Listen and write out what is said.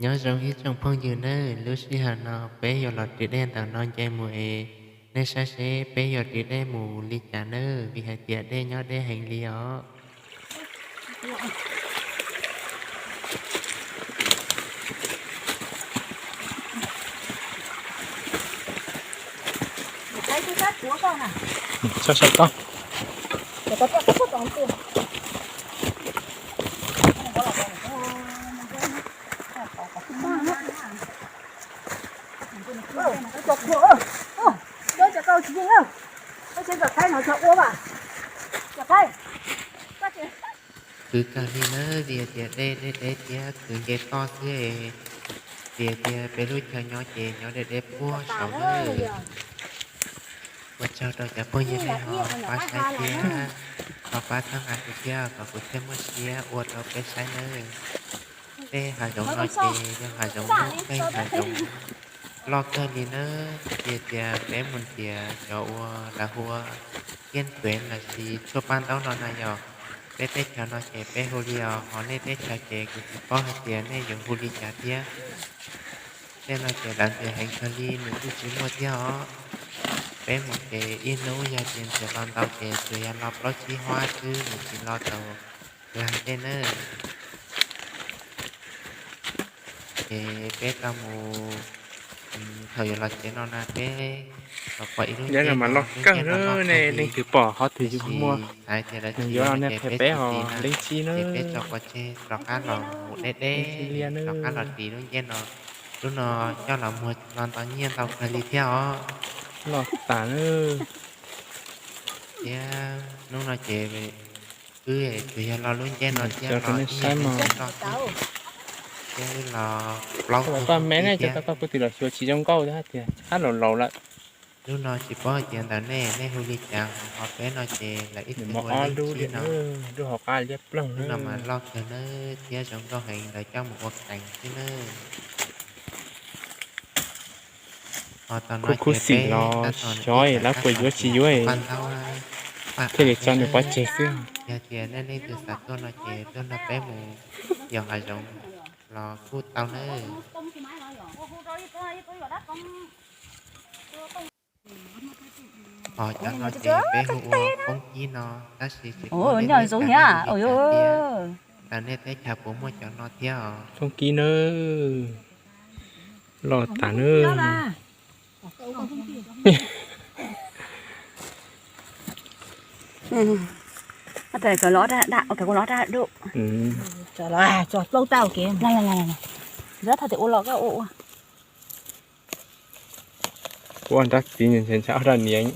Nyob zoo ib tsoom phooj ywg nawb, lub sij hawm no peb yuav los ris dej ntawm no nce mus es nej saib seb peb yuav ris dej mus li cas nawb, vim hais tias dej nyob deb heev li os. Khwv kawg li nawb, vim tias dej deb deb thiab khwv nce toj xwb. Vim tias peb lub chaw nyob ces nyob deb deb puag saud nawb. Ua tsaug rau cov phooj ywg nej ho pab saib thiab ho pab txhawb nqa kuv thiab kom kuv thiaj muaj siab ua rau peb saib nawb. Tej hav zoov no ces yog hav zoov muaj qeej hav zoov loj kawg li nawb. Vim tias peb mus nrhiav cov uas lawv hu ua kiab tuev lossis tshuaj paj ntaub no na yog, peb teb chaws no ces peb hu li os, ho nej teb chaws ces kuv tsis paub hais tias nej yuav hu li cas thiab. Tej no ces lawv ntiav heev kawg li nws kuj tsis muaj thiab os. Peb mus ces ib hnub yog tias ntiav los ntau ces tsuas yog los plaub tsib huab xwb, nws tsis los tau lag tej nawb. Ces peb tau mus, thaum yuav los tsev no na peb los pom ib lub ncej no, lub ncej no loj kawg li. Leej twg pom qhov twg yuav muaj, nws yuav los nias qhia peb os, leej txiv na. Ces peb tso pov tseg rov qab los mus deb deb, rov qab los ris lub ncej no. Lub no coj los muag los ntau nyiaj ntau kawg li thiab os. Loj tas nawb. Thiab hnub no ces wb tsuas yog los lub ncej no thiab los ib nyuag hnub xwb los xwb. Thiab wb los plaub tug me ne, cov tau tau kuv twb los xyuas tsis zoo nkauj thiab tias tshab laus laus lawm. Lub no tsis paub hais tias ntawm nej, nej hu li cas, ho peb no ces lawv ib txwm hu ua lub ncej no. Lub no mas loj kawg nawb thiab zoo nkauj heev, lawv coj mus ua kees xwb nawb. Ho tau no ces peb tab tom xyov lawv puas yuav tsis yuav, thiaj li tso nws pov tseg xwb. Yog tias nej leej twg xav tuaj no ces tuaj nrog peb mus yos hav zoov los kuj tau nawb. Ho cov no ces peb hu ua poob kib no, tab sis tsis paub nej teb chaws thiab, ntawm nej teb chaws puas muaj cov no thiab os. Poob kib nawb, loj tas nawb. Ua nrab txiv ntshe ntshe ob rab niam.